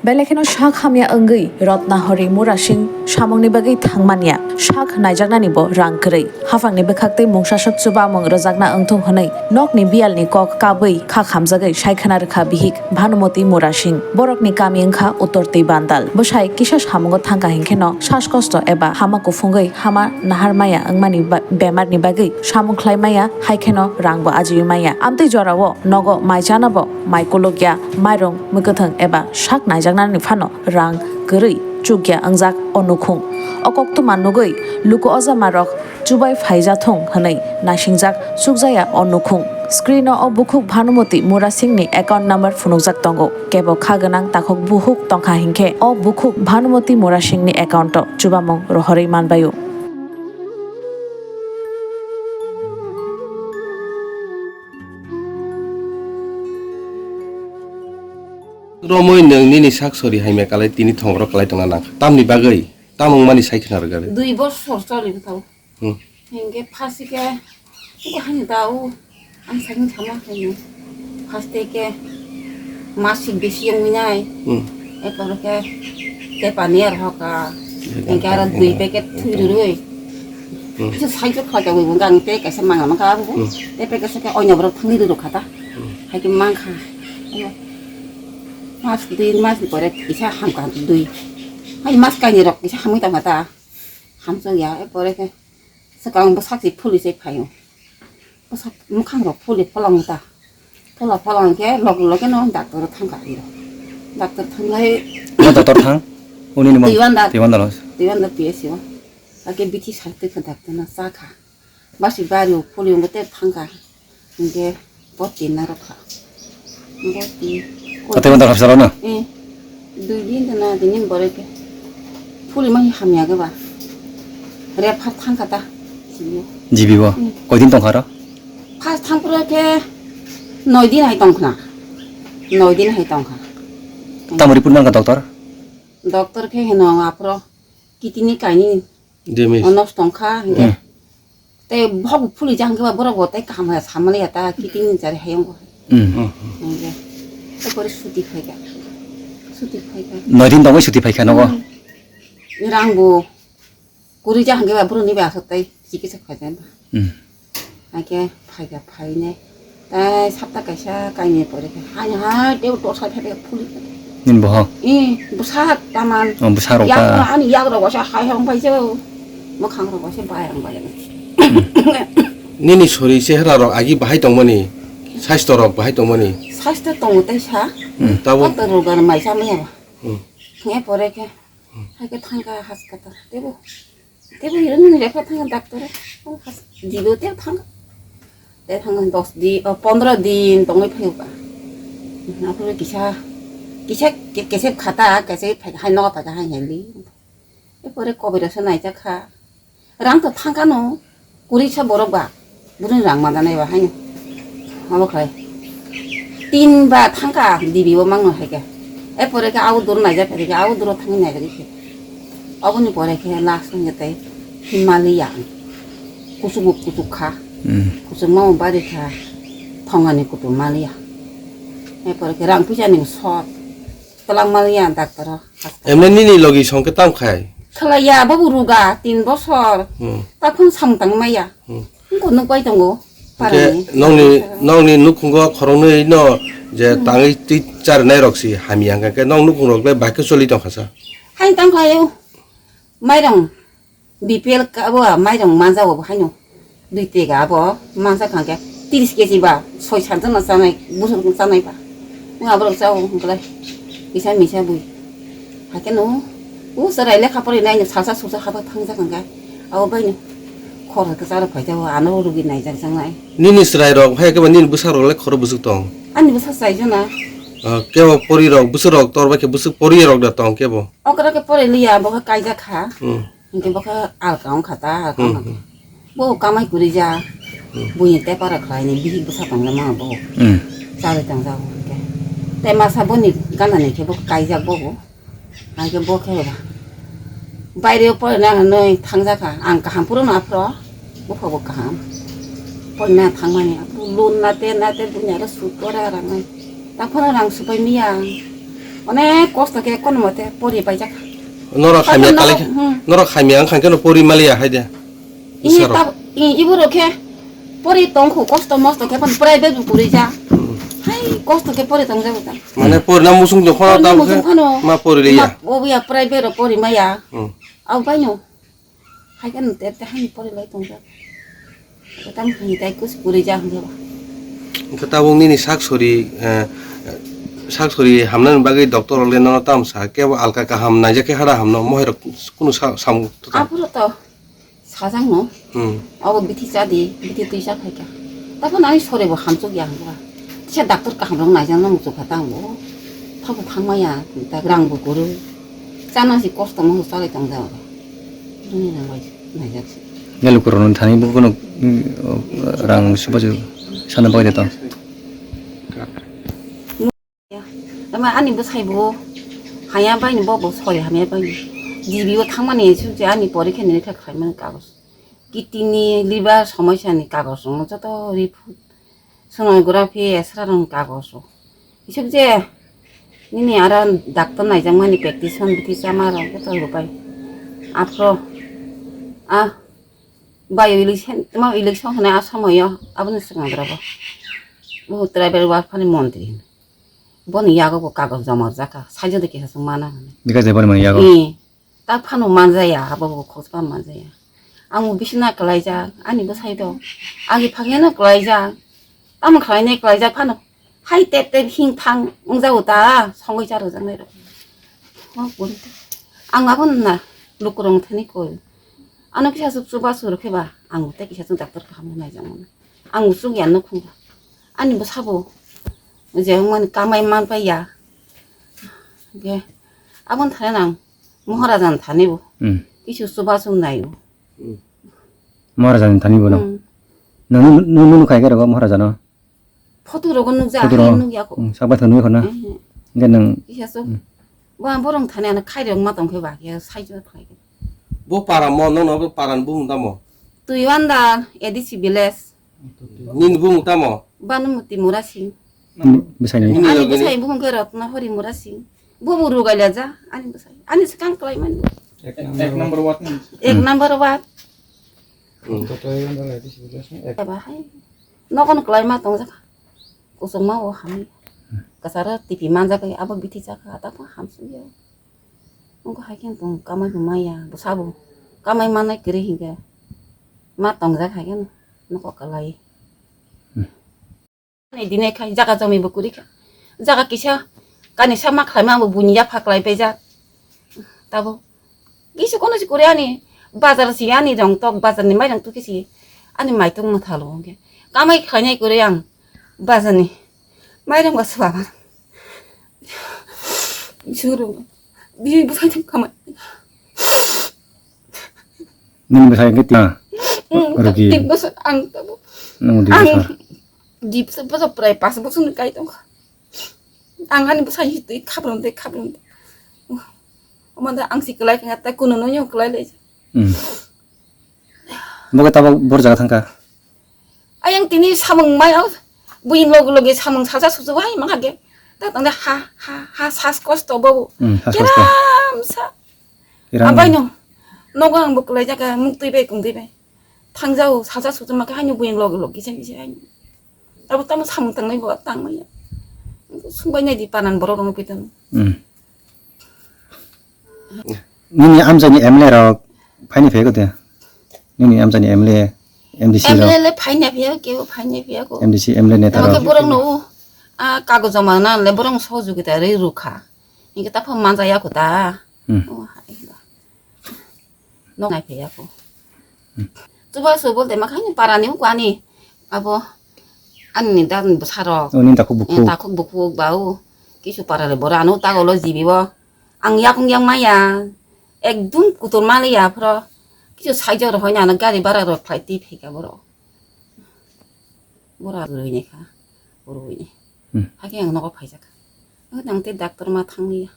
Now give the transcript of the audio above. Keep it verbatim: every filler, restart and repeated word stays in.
Belai kheno sak hamya wngwi Rotnahori Murasing samungni bagwi thangmanya, sak naijaknanibo rang kwrwi. Haphangni bwkhaktwi mungsaswk chubamung rwjakna wngthung hwnwi nokni biyalni kok kabwi kha khamjagwi sai khwna rwkha bihik Bhanumati Murasing. Borokni kami wngkha Uttor tei Bandal. Bwsai kisa samungo thangkha hinkheno saskosto eba hama kuphungwi hama naharmaya wngmani ba-, bemarni bagwi samung khlai maya, hai kheno rangbo ajiwi maya. Amtwi jorao nogo mai chanabo mai kulukya, mairung, mwkwthwng eba sak naijaknani phano rang kwrwi chukya wngjak o nukhung. O koktwma nugwi luku ojamarok chubai phaijathung hwnwi naisingjak chukjaya o nukhung. Screen-o o bukhuk Bhanumati Murasingni account number phunukjak tongo. Kebo kha gwnang takhuk buhuk tongkha hinkhe o bukhuk Bhanumati Murasingni account-o chubamung rohorwi manbaio. Romwi nwng nini sak sori hamya kalai tini thongoro kalai tongna nangkha. Tamni bagwi? Tamo wngmani sai khna rwgari. Dui bosor choli bwthao. Hmm. Hingke phasi ke, uko hani da o, ang sakni sama khaini. Phaste ke, masik besi wngwi nai. Hmm. Epore ke, tepani ar hoka. Hingke aro dui packet thui rwrwi. Hmm. Kisa saijo khlai ka wngwi bo, ang tei kaisa mangna mankha abo. Hmm. Tei packet se ke oino borok thangwi rwrwkha ta. Hmm. Hai ke mankha. Ayo. Mas dui mas ni pore kisa hamkha dui. Hai mas kainwi rok kisa hamwi tongkha ta. Hamsok ya, epore ke swkang bwsak se phuli se phaio. Bwsak mwkhang rok phuli pholong ta. Phola pholong ke log log no doctor thang ka iro. Doctor thang lai. Ma doctor thang? Uni ni mo? Tiwanda. Tiwanda lo. Tiwanda P S C o. Ake bithi sakte kha doctor na sa kha. Basi bari o phuli ngo te thang ka. Hingke boti narwkha. Boti. Atwi mantha khapsalo no? Eh. Dui din tana tini boroi ke. Phuli mai hamya ke ba. Refer thangkha ta. G B bo? Hmm. Koidin tongkha aro? First thangpura ke noi din hai tongkhna. Noi din hai tongkha. Tamo report mankha doctor? Doctor ke heno aphro kidney kaini Demis. Onos tongkha hingke. Hmm. Tei bok phuli jang khe ba borok bo tei kaham hai samani ya ta kiting jari hayung bo. Hmm. Hmm. Hingke. Tei pore suti phaikha. Suti phaikha. Noi din tongwi suti phaikha nogo. Hmm. Rang bo kuri jang khe ba borok ni ba aswk tei chikitsa khaijak ba. Hmm. Hingke phaikha phaine. Tai sapta kaisa kainwi pore khe, hai hai tei torsa phai phai phuli. Nini bohok? Eh, bwsak taman. Oh, bwsak rok ta. Yak ani yak rok wasa hai hong phai jo. Mwkhang rok wasa bayang bayang. Nini sori chehra rok agi bahai tongmani, saisto rok bahai tongmani. Saisto tongo tei sa. Hmm. Tabo. Kotor rok gan mai sa maya. Hmm. Nge pore khe. Hai khe thangkha haskata tebo. Tebo hino nini repha thangkha doctor. O has-, dibo tebo thangkha. Te thangkha dos din, o, pondro din tongwi phaio ba. Aphuru kisa, kisa ke-, kesep khata, kesep phai-, hai nogo phaikha hai heli. Epore kobira se naijak kha. Rang to thangkha no. Kurisa borok ba, bwrwini rang manjanai ba haino. Omo khlai. Tin ba thangkha dibi o mangno hai khe. E pore khe au duro naijak khe, au duro thangwi naijak khe. Oboni pore khe last wngya tei Himalaya. Kuchuk bo kuchuk kha. Hmm. Kuchuk ma bari kha. Thongani kutu Malaya. E pore khe rang puisa ni sot. Twlang Malaya doctor o. Emne nini logi song khe tam khai? Khlaiya, bobo ruga tin bosor. Hmm. Takhun samung tang maya. Hmm. Wngkha nuk bai tongo. Hwnkhe parani. Nongni, nongni nukhungo khoroknwi no je Hmm. tangwi twi charnai rok si hamya hwnkha khe nong nukhung rok le bai khe choli tong kha sa? Hain tang khlaio. Mairang B P L ka bo mairang manja bo haino. Dui tega abo mansa khangke tiris kg ba soi sat jona chanai, busur chanai ba. Wng aborok chao hwnkhe kisa misa bui. Hakhe no, o chwrai lekha pori nai no salsa sulsa haba thangsa khangke. Abo bai no khor hakhe charo phaijao ano rugi naijak jangnai. Nini chwrai rok hai khe ba nini bwsa rok le khoro bwswk tong? Ani bwsa chai jona. Ah, kebo pori rok bwswk rok tor bai khe bwswk pori rok da tong kebo? Okra khe pori liya bo khe kaijak kha. Hmm. Hingke bo khe alka wngkha ta, alka Hmm, wngkha. Hmm. Bo kamai kwrwi ja, Hmm. buini tepara khlaini bihik bwsa tongjakma bo. Hmm. Charwi tongjago hingke. Tei masa boni ganani khe bo kaijak bo bo. Hingke bo khe ba. Baire o porina hinwi thangjakha. Ang kaham phuru no aphro. Buphang bo kaham. Porina thangmani aphuru loan nate nate buini aro sut pore rang nai. Taphano rang supai miya ang. Onek kosto khe kono mote pori paijak. Norok hamya Kosto kalai norok, hmm. Norok hamya wngkha khe no pori maliya hai de. Ini Isarok. Tab-, i-, ibu rok khe pori tongkhu kosto mosto khe phan private bu puri ja. Hmm. Hai kosto khe pori tong jago ta. Mane pori na musung tong khano Pori na tab musung khe khano. Ma pori liya. Ma obo ya private ro pori maya. Hmm. Au bai no. Hai khe nwng tep tep haino pori lai tongjak. Tamo hwnwi tai kusu kwrwi ja hwnwi ba. Hwnkhe tabuk nini sak sori, eh, sak sori hamnani bagwi doctor rok le nono tamo sa, kebo alka kaham naijak khe hada hamno, mohai rok kunu sa-, samung tata. Aphuru to sajak no. Hmm. Abo bithi cha di, bithi twi cha khai kha. Tabuk nang sori bo hamsuk ya hwnwi ba. Kisa doctor kaham rok naijak no muchung kha tamo. Thabu thang maya, ta rang bo kwrwi. Chana si kosto mo chalai tong jao. Nini nang bai naijak si. Ya lukurok no thani bo kono, mm, rang subachu sana bai de tong. Tama ani bwsai bo haya bai ni bo bo sori hamya bai ni. G B o thangmani suk je ani porikha ni lekha khlaimani kagoj. Kidney, liver somosya ni kagoj rok joto report. Sonography, X-ray rok ni kagoj rok. Isuk je nini aro doctor naijakmani practice man bithi chama rok joto rwpai. Aphro a bai election, tamo election hwnwi a somoyo aboni swkang dorobo. Bo tribal welfare ni montri hwnwi. Boni yago bo kagoj joma rwjak kha, saijo de kisa swng mana hwnwi. Bikha je boni mani yago? Ee. Ta phano manjaya, abo bo khospa manjaya. Ang bo bisina kwlaijak, ani bwsai do. Agi phageno kwlaijak. Tamo khlainai kwlaijak phano. Hai tep tep hing thang wngjago ta, songwi cha rwjaknai rok. Ma pori ta. Ang abo na lukurok thani koi. Ano kisa suk chuba sur khe ba, ang bo tei kisa suk doctor kaham naijak mano. Ang bo suk ya nukhung ba. Ani bwsa bo je wngmani kamai man pai ya. Ge, abon thani nang. Maharaja ni thani bo. Hmm. Kisu chuba sum nai bo. Maharaja ni thani bo no. Hmm. Nang nu, nu, nu, nu khai khe rogo Maharaja no. Photo rogo nukja, Photo rogo. Hai nukya ko. Hmm, sakbai thani khona. Eh, eh. Ge nang. Iya so. Hmm. Bo ang borong thani ano khai rok ma tong khe ba, ya sai jo khai. Bo para mo, no, no, bo para ni bung tamo. Tuiwanda, A D C village. Nini bung tamo? Banumati Murasing. Bwsaini? Nini Ani loge ni? Bwsai bung khe Rotna Hori Murasing. Bo bo rugaila ja, ani bwsai. Ani swkang kwlai mani. Ek number ward ni. Ek number ward. Hmm. Eba hai. Nogon kwlai ma tong jaka. Kusung ma o hamni. Kasara tipi manjak abo bithi jaka, ta ko hamsung ya. Nungko hai khe tong kamai bo maya, bwsa bo kamai manai kwrwi hinkhe ma tongjak hai khe nokho kwlai. Hmm. Ani dinai khai jaga jami bo kwrwi kha. Jaga kisa kani sama khlaima bo buini yapha kwlai paijak. Tabo kisa kono si kwrwi ani bazar si ani rong tok bazar ni mairang tok kisi ani maitung mwthalo hwnkhe kamai khlainai kwrwi ang bazar ni mairang ba swbama. Bising rwng. Bini bwsai thang kamai. Nini bwsai khe twi. Hmm, Rugi. Tin bosor ang tabo. Nung di Ang bosor. Di bosor, bosor prai pas bosor ni kai tongkha. Ang ani bwsai hi twi khabrum twi khabrum twi. Omo da ang si kwlai kha tai kuno no yong kwlai lai. Hmm. Bo khe tabo bor jaga thangkha. Ayang tini samung mai o, buini loge loge samung salsa susu hai mangha ge. Ta tangde ha, ha, ha, sas kosto bo. Hmm, sas kosto. Kiram sa. Kiram. Abai no, nogo ang bo kwlai jaka muk twi bai kung twi bai. Thangjao salsa susu ma khe haino buini loge loge kisa kisa haino. Abo tamo samung tangnai bo tangmaya. Sungbai nai di panan borok rong pitan. Hmm. Nini amchaini M L A rok phaini phai kode? Nini amchaini M L A, M D C rok? M L A le phaini phai kebo phaini phai ko. M D C, M L A neta rok. Tamo khe borok no, a, kagoj joma na le borok sohojogita rwi rwkha. Hinkhe ta pha manja ya kho ta. Hmm. O, hai ba. Nok nai phai ya kho. Hmm. Chuba su bolte ma khaini para ni ko ani abo ani dan bwsarok. O, nini takhuk bukhuk. Eh, takhuk bukhuk ba o. Kisu para le bora ano ta golo jibi bo. Ang yakung yang maya, ekdum kutur maliya phro, kisu saijo rohoi na gari bara rok khlai twi phaikha borok. Bora rwini kha, rwini. Hmm. Hakhe ang nogo phaijakha. Ang tei doctor ma thanglia.